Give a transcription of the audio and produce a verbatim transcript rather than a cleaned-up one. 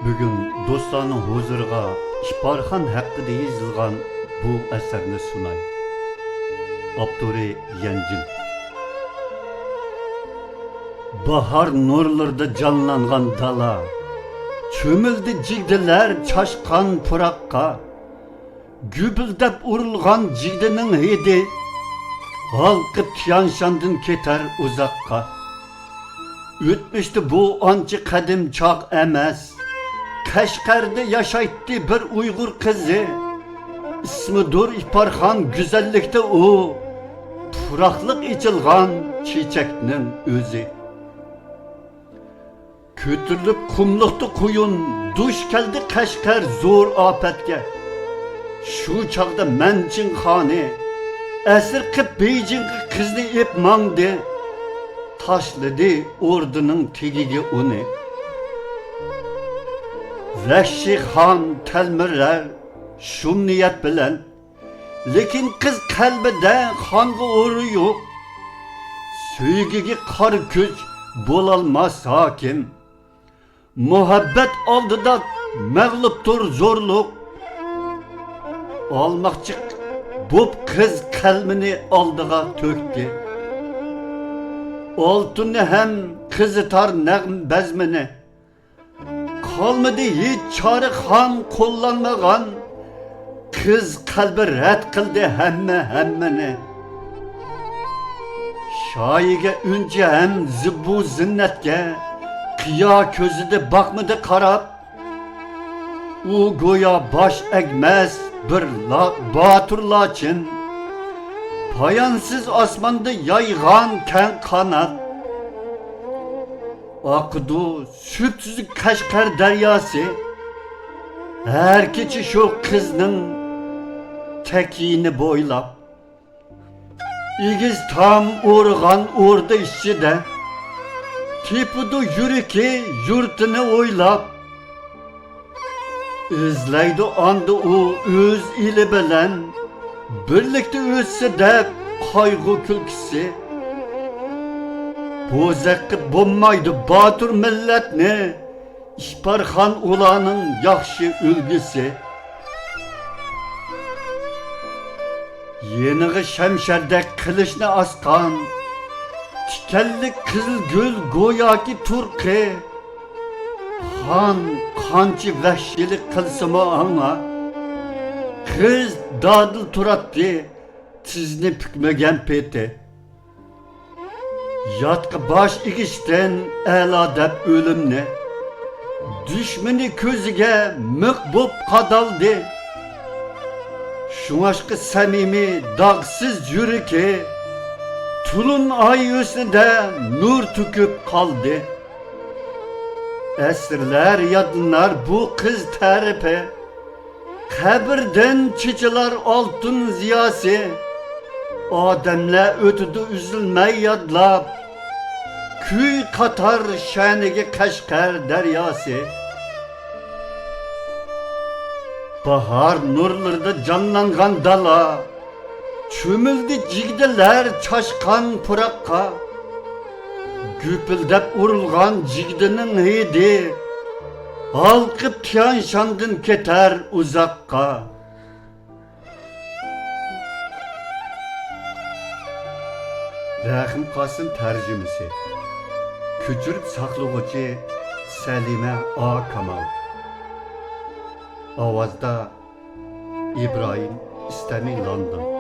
بۈگۈن دوستلارنىڭ ھۇزۇرىغا ئىپارخان ھەققىدە يېزىلغان بۇ ئەسەرنى سۇناي. ئاپتورى يەنجىن. باھار نۇرلىرىدا جانلانغان دالا، چۆمۈلدى جىگدىلەر چاشقان پۇراققا. گۈپۈلدەپ ئۇرۇلغان جىگدىنىڭ ھىدى ھالقىپ تيانشاندىن كېتەر ئۇزاققا. ئۆتمۈشتە بۇ ئانچە قەدىم چاغ ئەمەس، قەشقەردە ياشايتتى بىر ئۇيغۇر قىزى. ئىسمىدۇر ئىپارخان گۈزەللىكتە ئۇ، پۇراقلىق ئېچىلغان چېچەكنىڭ ئۆزى. كۆتۈرۈلۈپ قۇملۇقتا قۇيۇن، دۇچ كەلدى قەشقەر زور ئاپەتكە. شۇ چاغدا مەنچىڭ خانى ئەسىر قىپ بېيجىڭغا قىزنى ئېپ ماڭدى. تاشلىدى ئوردىنىڭ تېگىگە ئۇنى. ۋەھشىي خان تەلمۈرەر شۇم نىيەت بىلەن، لېكىن قىز قەلبىدە خانغا ئورۇن يوق. سۆيگۈگە قارا كۈچ بولالماس ھاكىم. مۇھەببەت ئالدىدا مەغلۇپتۇر زورلۇق. ئالماقچى بوپ قىز قەلبىنى ئالدىغا تۆكتى. ئالتۇننى ھەم قىزىتار نەغمە بەزمىنى. قالمىدى ھېچ چارە خان قوللانمىغان، قىز قەلبى رەت قىلدى ھەممە ھەممىنى. شايىگە ئۈنچە ھەم زىبۇ زىننەتكە، قىيا كۆزىدە باقمىدى قاراپ. ئۇ گويا باش ئەگمەس بىر لا-، باتۇر لاچىن، پايانسىز ئاسماندا يايغان كەڭ قانات. ئاقىدۇ سۈپسۈزۈك قەشقەر دەرياسى، ھەر كېچە شۇ قىزنىڭ تەكىيىنى بويلاپ. ئېگىز تام ئورىغان ئوردا ئىچىدە، تېپىدۇ يۈرىكى يۇرتىنى ئويلاپ. ئىزلەيدۇ ئاندا ئۇ ئۆز ئېلى بىلەن، بىرلىكتە ئۆتسە دەپ قايغۇ كۈلكىسى. بوزەك قىپ بولمايدۇ باتۇر مىللەتنى، ئىپارخان ئۇلارنىڭ ياخشى ئۈلگىسى. يېنىغا شەمشەردەك قىلىچنى ئاسقان، تىكەنلىك قىزىل گۈل گوياكى تۇرقى. خان قانچە ۋەھشىيلىك قىلسىمۇ ئاڭا، قىز دادىل تۇراتتى تىزنى پۈكمىگەن پېتى. ياتقا باش ئېگىشتىن ئەلا دەپ ئۆلۈمنى، دۈشمىنى كۆزىگە مىخ بوپ قادالدى. شۇڭاشقا سەمىمىي داغسىز يۈرىكى، تولۇن ئاي ھۆسنىدە نۇر تۆكۈپ قالدى. ئەسىرلەر يادلىنار بۇ قىز تەرىپى، قەبرىدىن چېچىلار ئالتۇن زىياسى. ئادەملەر ئۆتىدۇ ئۈزۈلمەي يادلاپ، كۈي قاتار شەنىگە قەشقەر دەرياسى. باھار نۇرلىرىدا جانلانغان دالا، چۆمۈلدى جىگدىلەر چاشقان پۇراققا. گۈپۈلدەپ ئۇرۇلغان جىگدىنىڭ ھىدى ھالقىپ تيانشاندىن كېتەر ئۇزاققا. رەھىم قاسىم تەرجىمىسى. كۆچۈرۈپ ساقلىغۇچى سەلىمە ئا كامال. ئاۋازدا ئىبراھىم ئىستەمى لوندون.